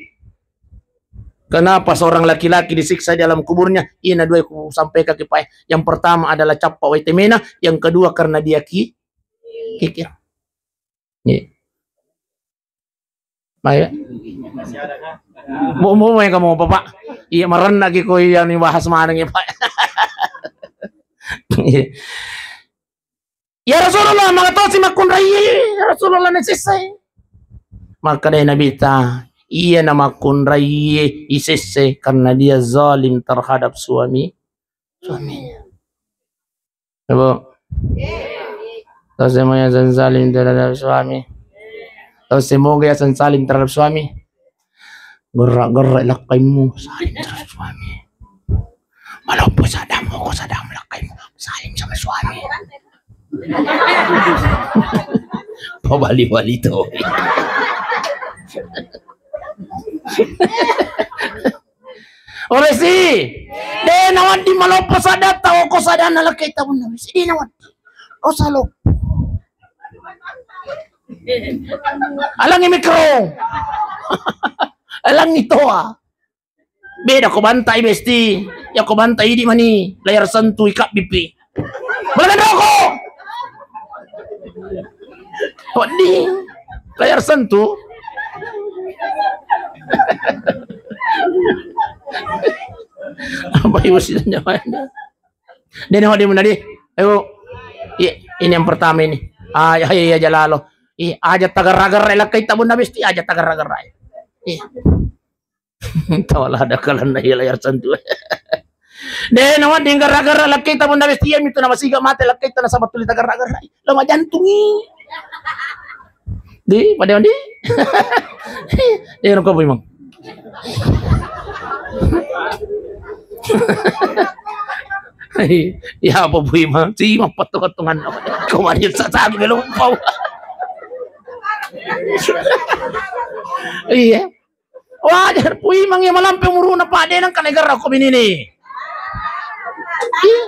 kenapa seorang laki-laki disiksa di alam kuburnya? Iya, na dua, ku sampaikan ke Pak. Yang pertama adalah cappa wai temena, yang kedua karena dia ki-, kikir. Iya. Baik. Bu, bu, mai kamu, Bapak. Iya, marenna ki ko iya ni bahas maneng ya, Pak. Iya. Ya Rasulullah, mangatosi makkunrai, ya Rasulullah, nasessai. Maka dari Nabi ta, iya na makkunrai isesse karena dia zalim terhadap suami, suaminya. Ibu. Tahu semuanya yasan salim terhadap suami. Tahu semoga yasan salim terhadap suami. Gerak-gerak lakkaimu, salim terhadap suami. Maloppo sadammu, ko sadammu lakkaimu, salim sama suami. Pabali-bali to. Oresi, de nawaddi maloppo sadatta, oko sadanna lakkaita bunna besti, de nawaddi. Osa loppo. Alangi mikro. Alangi toa. Beda ko bantai besti. Ya ko bantai idi mani layar sentuh ikabbipi. Balagan roko. Wedding layar sentuh. Apa ibu sih nyawa? Dena wedding munadi. Ayo. Iya, ini yang pertama ini. Ah, ya, iya, iya, jalalo. Iya, aja tagarra-garra lakkaita bunna besti, aja tagarra-garra. Iya. Tawala ada kalanna iya layar sentuh. De nawaddi garra-garra lakkaita bunna besti, iya mitu namasiga mate lakkaita nasaba tuli tagarra-garra. Lama jantungi. Di, pada di. De nako Bu Imang. Iya apa Bu Imang? Si Imang patung-patungan. Kau mari sasagi belum pau. Iya. Wajar, Pu Imang iya malampe umuruna, Pak, de nengka nagarra ko binini. Iya,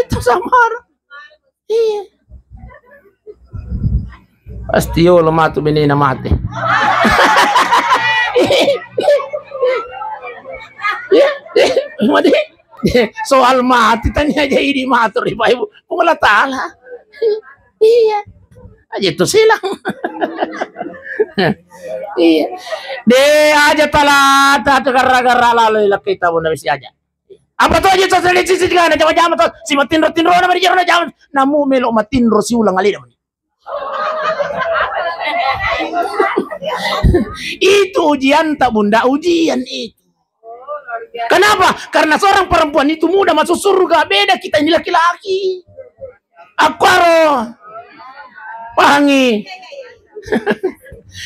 itu samar. Iya. Pasti yolo matu binina mate. Iya, iya, mati. Soal mati tania aja idi matu ri Pak Ibu. Puang Allah Taala. Iya. Aja itu silang. Iya. De aja talata tu gara-gara lalu ilakkai tahu nabi si aja. Apa tu aja tu sering sisi kan jama-jama tu si matinro-tinro nama di jama. Namu melo matinro si ulang alih namanya. Itu ujian tak bunda, ujian itu. Kenapa? Karena seorang perempuan itu mudah masuk surga, beda kita ini laki-laki. Akuaro. Pahangi.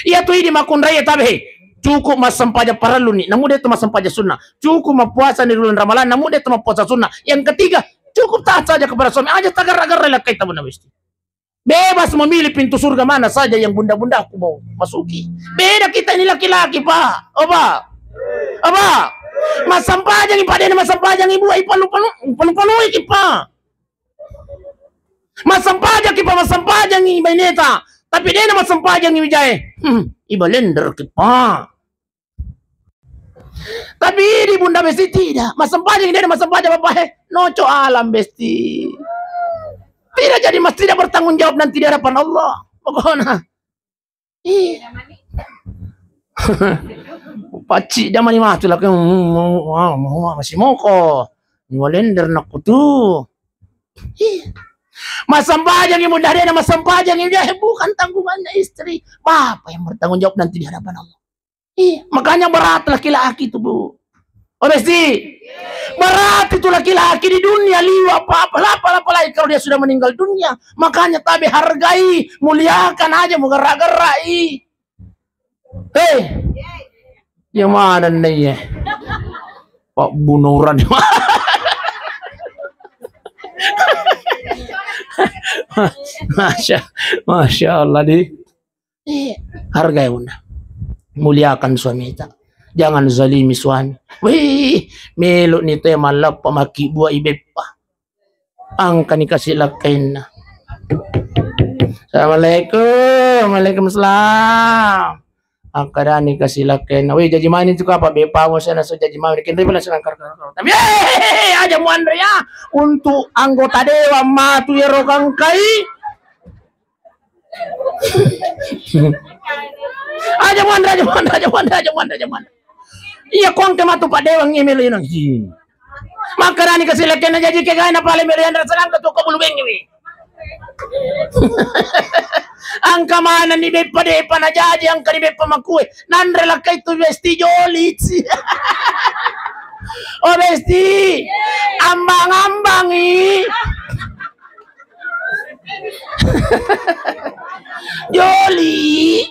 Iya tu idi makkunrai tabe. Cukup massempajang parellu ni, namu de tu massempajang sunnah. Cukup mappuasa ni bulan Ramalan, namu de tu mappuasa sunnah. Yang ketiga, cukup taat saja kepada suami. Aja tagarra-garra lakkai tabu nabi. Bebas memilih pintu surga mana saja yang bunda-bundaku mau masuki. Beda kita ini laki-laki, Pak. Oh, Pak. Oh, Pak. Massampajangi, Pak, dena massampajangi, Bu, ipanu-panu, panu-panui ki, Pak. Massampajangi, Pak, massampajangi, baineta. Tapi dena massampajangi, wijae. Hmm, ibalender ki, Pak. Tapi di Bunda Besti tidak. Massempajang dia, massempajang Bapak, eh. Noco alam Besti. Tidak jadi mas, tidak bertanggung jawab nanti di hadapan Allah. Pokoknya. Iya. Pacci jamani matu lah, masih moko. Ngolender nakkutu. Iya. Massempajangi muda dena massempajangi, ya, bukan tanggungannya istri. Bapak yang bertanggung jawab nanti di hadapan Allah. Iya, makanya berat laki-laki itu, Bu. Oh, Besti? Berat itu laki-laki di dunia, liwa apa-apa, apa-apa, apalagi kalau dia sudah meninggal dunia. Makanya tabe hargai, muliakan aja, mau gerak-gerak, ih. Hei, yang mana nih ya? Pak Bunuran. Masya, Masya Allah, di. Eh, hargai, Bunda. Muliakan suamita. Jangan zalimi suami. Wih, melo ni teh malappa maki buah ibeppa. Angkani kasi lakkainna. Assalamualaikum. Waalaikumsalam. Akkadani kasi lakkainna. Wih, jaji mani tu kapa bepa mo sana so jaji mani. Kenri pala sana kar kar kar. Tapi, eh, aja muanre ya. Untuk anggota dewan matu ya rokangkai. Aja muanre, aja muanre, aja muanre, aja muanre, aja muanre. Iya, kongke matu Pak Dewan ngemelo inang. Hi. Makkarani kasi lakkainna jaji kegaina pale melo yanre salangka tu ko bulu bengi wi. Angka mana ni beppa depa na jaji, angka ni beppa makue. Nanre lakkai tu Besti joli. Oh, Besti. Ambang-ambangi. Joli.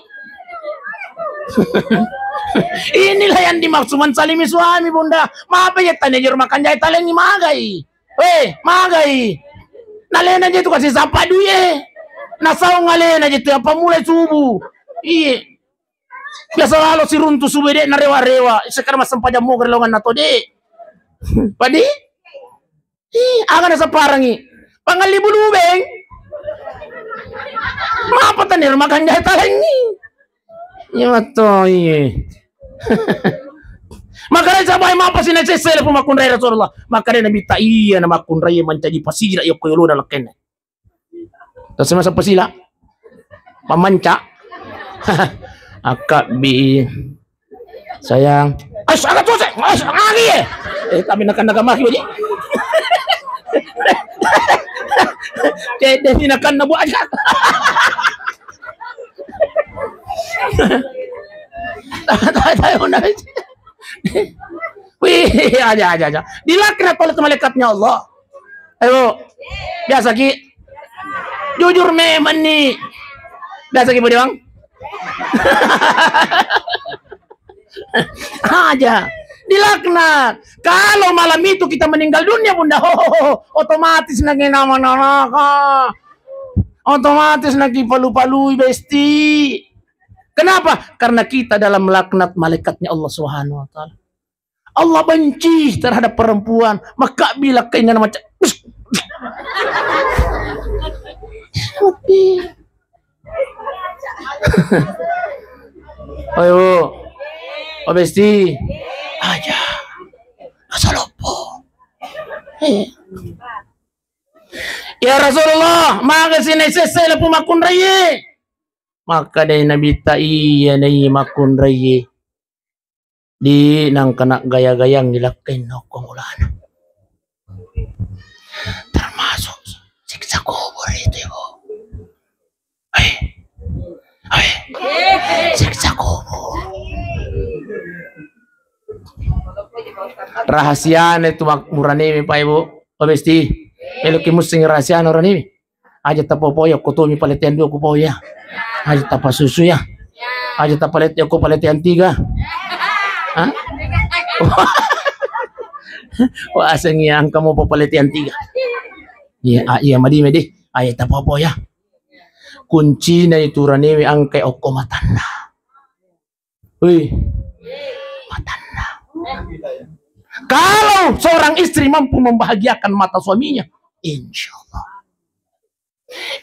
Inilah yang dimaksud menzalimi suami, Bunda. Maapa ya tanya jero makan jahit talengi magai. Weh, magai. Nalena je tu kasi sapa duit, eh. Nasau ngalena je tu apa mulai subuh. Iye. Biasa lalo siruntu subuh de narewa-rewa. Sekarang mas sempajang mo gerlongan nato de. Padi? Ih, aga nasaparangi? Pangalli bulu beng. Mapa tanir makan jahit talengi? Iya matto, iye. Makanya sabai mapa sina sese lepu makkunrai Rasulullah. Makanya Nabi ta iya na makkunrai mancaji pasira iya koyolona lakkenne. Terus masa pasila? Mamanca. Akak bi. Sayang. As, agak tuh, as, lagi ya. Eh, tapi nakan-nakan maki bodi. Cedde ni nakan na buat. Tahu, tahu, tahu. Wih, aja, aja, aja. Dilaknat oleh malaikatnya Allah. Ayo, biasa ki. Jujur memang nih. Biasa ki, Bang. Aja. Dilaknat. Kalau malam itu kita meninggal dunia, Bunda, ho, ho, ho, otomatis nagi nama neraka. Otomatis nagi palu-palui, Besti. Kenapa? Karena kita dalam laknat malaikatnya Allah Subhanahu wa Ta'ala. Allah benci terhadap perempuan. Maka bila keinginan macam, ayo, oh, Besti, aja, asal opo. Eh. Ya Rasulullah, maga sini sese lepu makunrai. Maka dai Nabi ta iya nai makunrai. Di nangkana gaya-gayang di lakkainna okko mulana. Termasuk siksa kubur itu, Ibu. Hai. Hai. Siksa kubur. Rahasiana itu mak-, murane mi, Pak, Ibu. Oh, Besti. Eloki mussing rahasiana urane mi. Aja tapopo ya, ko tomi paletean dua ko po ya. Aja tapasusu ya. Aja tapalete ko paletean tiga. Hah? Wah, aseng ya, engka mo paletean tiga. Iya, ah, iya, madi, madi. Aja tapopo ya. Kuncina itu ranewe angkai okko matanna. Wih, matanna. Kalau seorang istri mampu membahagiakan mata suaminya, insya Allah.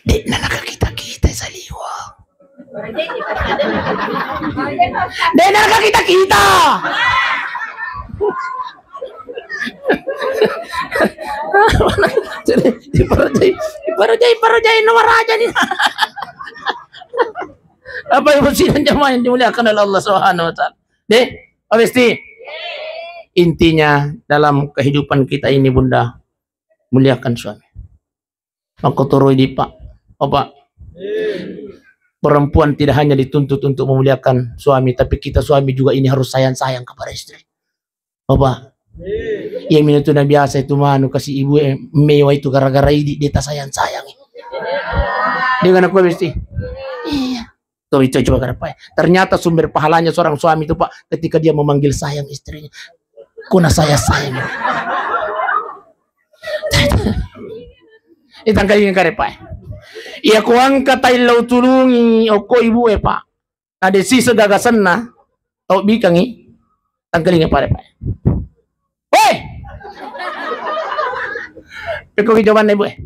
Dek nana kita kita saliwa. Dek nana kita kita. Jadi, iparajai, iparajai, iparajai, nomor aja nih. Apa yang mesti dan jamaah yang dimuliakan oleh Allah Subhanahu wa Ta'ala? Deh, oh, Besti. Intinya, dalam kehidupan kita ini, Bunda, muliakan suami. Makkotoroi di, Pak. Bapak, perempuan tidak hanya dituntut untuk memuliakan suami, tapi kita suami juga ini harus sayang-sayang kepada istri. Bapak, iya mintu na biasa itu manu kasi ibu e mewa itu gara-gara idi dia tak sayang-sayang. Dengan aku besti. Iya. Tuh, itu coba kada, Pak. Ternyata sumber pahalanya seorang suami itu, Pak, ketika dia memanggil sayang istrinya. Kuna saya sayang. Itangkalinga kare, Pak. Iya, ku angka taillau tulungi okko ibu e, Pak. Ada sisa gagasanna, tau bikangi, tangkalinga pare, Pak. Woi! Pekko ki jawabanna ibu e.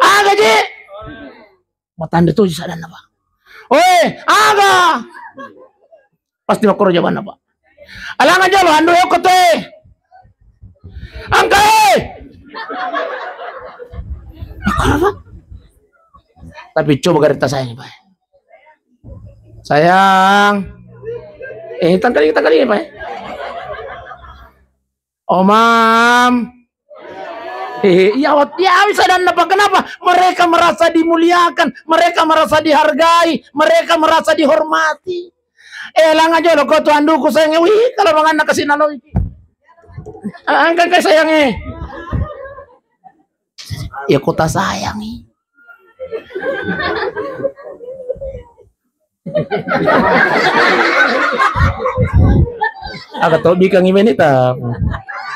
Aga je? Matanda tu sadanna, Pak. Woi, aga? Pasti makkoro jawabanna, Pak. Alanga jolo, andu yoko tu e. Angka e. Apa? Tapi coba garita saya ini, Pak. Sayang. Eh, tangkali, tangkali, Pak. Omam. Eh, iya, wat-, ya, bisa dan apa? Kenapa? Mereka merasa dimuliakan, mereka merasa dihargai, mereka merasa dihormati. Eh, langa jolo ko tu anduku sayang. Wih, kalau manganna kasih naloi. Ah, angkat kai sayang e. Ya kota sayang e. Aga tau bikang i meni ta?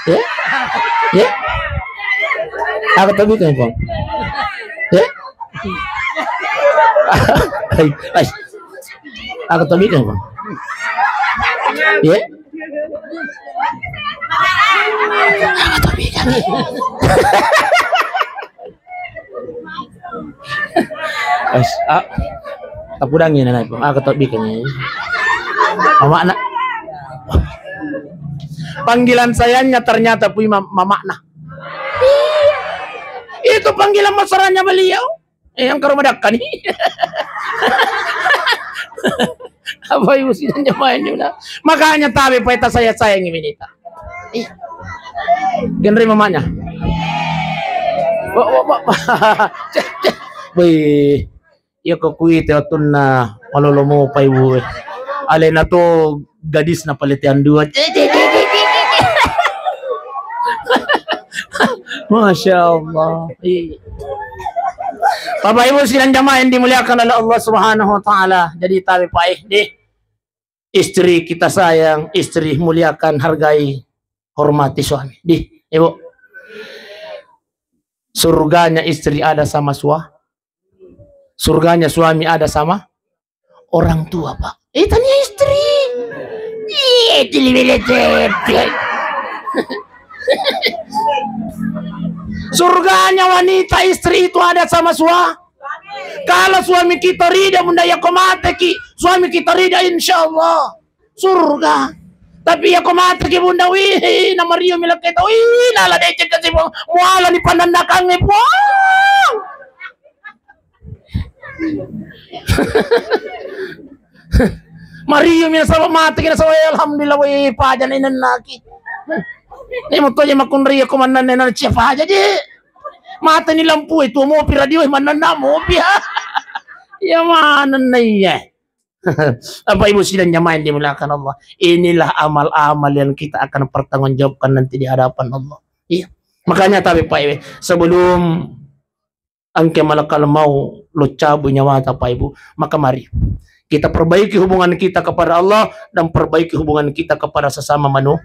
Ya? Ya? Aga tau bikang i, Pong? Ya? Ai, ai. Aga tau bikang i, Pong? Ya? Aga tau bikang i. Ais, ah, tapudangi nana, Pong. Ah, ketobbi kanya. Mamakna. Panggilan sayangnya ternyata pui mam-, mamakna. Itu panggilan mesranya beliau. Eh, yang ke rumah dakka nih. Apa ibu sidang jamaah ini udah? Makanya tabe paita saya sayangi minita. Iya. Genre mamanya. Ba, ba, ba, ba. Cek, cek. Wih. Iya ko kuite otunna malolo mopa ibu. Alena to gadis na palete andua. Cek, cek, cek, cek, cek. Masya Allah. Iya. Bapak Ibu sidang jamaah yang dimuliakan oleh Allah Subhanahu wa Ta'ala. Jadi tabe pae deh. Istri kita sayang, istri muliakan, hargai, hormati suami. Di, Ibu. Surganya istri ada sama sua-, surganya suami ada sama orang tua, Pak. Eh, tanya istri. Iya, tili bele tete. Surganya wanita istri itu ada sama sua-, Kalau suami kita rida, Bunda, yako mateki, suami kita rida, insya Allah surga. Tapi yako mateki, Bunda, wih, na Mario milaketa, wih, nala deceng kasi, Puang. Muala ni panandakangnge, Puang. Mario mi nasaba mateki, nasaba, alhamdulillah, wih, paja na inennaki. Ni moto je makunrai ko mannanne na cia paja je. Mata ni lampu itu mopi radio, eh, manenna mopi, ha. Ya manenna iya. Apa Ibu sidang jamaah yang dimuliakan Allah? Inilah amal-amal yang kita akan pertanggungjawabkan nanti di hadapan Allah. Iya. Makanya tabe Pak Ibu, sebelum engke malakal mau lo cabut nyawata Pak Ibu, maka mari kita perbaiki hubungan kita kepada Allah dan perbaiki hubungan kita kepada sesama manusia.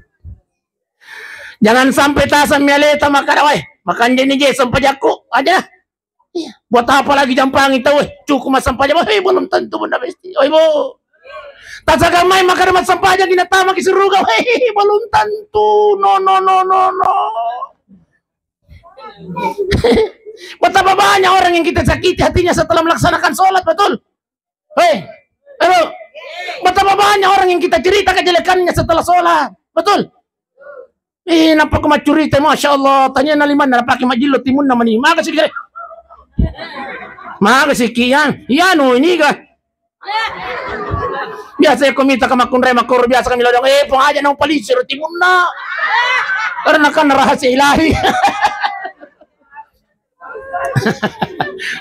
Jangan sampai tasang mialeta makkada, "Wai, makanja ni je sempajakku aja." Iya. Buat apa lagi jampangi tau, eh, cukup massempajang. Hei, belum tentu, Bunda Besti. Oi, Bu. Tasaga mai makkada massempajang, ina tamaki suruga. Hei, belum tentu. No, no, no, no, no. Betapa banyak orang yang kita sakiti hatinya setelah melaksanakan sholat, betul? Hei, ayo. Betapa banyak orang yang kita cerita kejelekannya setelah sholat. Betul? Eh, nappa ko maccurita, Masya Allah, tanya na limanna, napake majillo timunna mani. Maga siki, maga siki, ya? Iya, no, ini ga? Biasa ko mita ka makkunrai makkoro, biasa kami lodong, eh, pong aja nang palisi ro timunna. Karena kan rahasia ilahi.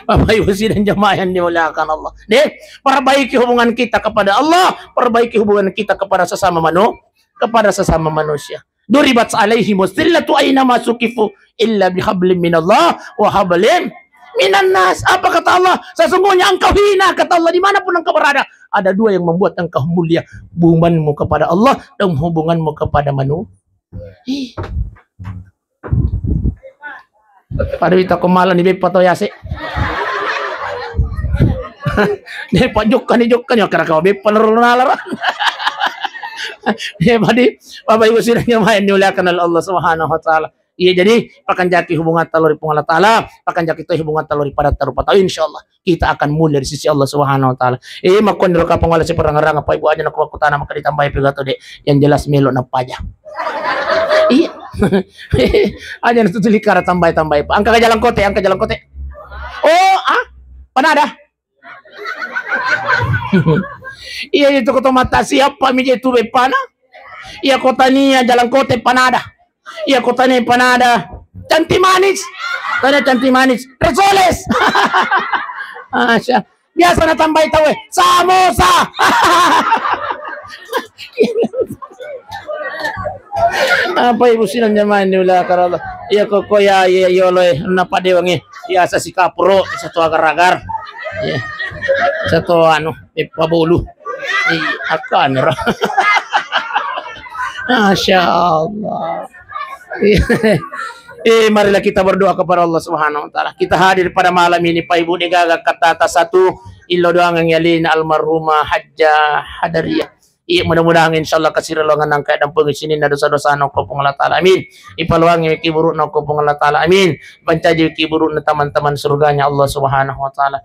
Bapak Ibu sidang jamaah yang dimuliakan Allah. Deh, perbaiki hubungan kita kepada Allah, perbaiki hubungan kita kepada sesama manu-, kepada sesama manusia. Duribat alaihi musillatu aina masukifu illa bihablim minallah wa hablim minan nas. Apa kata Allah? Sesungguhnya engkau hina, kata Allah, dimanapun engkau berada. Ada dua yang membuat engkau mulia. Hubunganmu kepada Allah dan hubunganmu kepada manu-, Ih. Pada wita ko mala ni beppa to yase. Beppa jokka ni, jokka ni, akkara kau beppa nero nalara. Ya, padi, Bapak Ibu sidang yang main dimuliakan oleh Allah Subhanahu wa Ta'ala. Iya, jadi pakanjaki hubungan talo ri Puang Allah Ta'ala, pakanjaki to hubungan talo ri pada tarupa tau, insyaallah kita akan mulia di sisi Allah Subhanahu wa Ta'ala. Eh, makkuanniro kapang wala siparangarang apa ibu aja nakku makkutana maka ditambahi pegato, Dek. Yang jelas melo napaja. Iya. Aja natu tuli kara tambahi-tambahi. Angka jalan kote, angka jalan kote. Oh, ah? Panada? Iya, itu kota mata siapa mije tu bepana? Iya, kota nia jalan kote panada. Iya, kota nia panada. Cantik manis. Tanya cantik manis. Risoles. Asya. Biasa na tambahi tau, eh. Samosa. Apa ibu sidang jamaah yang dimuliakan Allah? Iya, koko ya, iya, iya, lo, eh. Napa dewangi? Biasa si kapro, satu agar-agar. Iya. Satu anu, eh, pabulu. Iya, akan, ro. Masya Allah. Eh, marilah kita berdoa kepada Allah Subhanahu wa Ta'ala. Kita hadir pada malam ini, Pak Ibu, degaga kata satu, illo doangan yalina almarhumah Hajjah Hadariyah. Iya, mudah-mudahan insyaallah kasira lo nganang kayak dampung sini na dosa-dosa no ko Puang Allah Ta'ala. Amin. Ipaluangi ki buruk no ko Puang Allah Ta'ala. Amin. Pancaji ki buruk na teman-teman surganya Allah Subhanahu wa Ta'ala.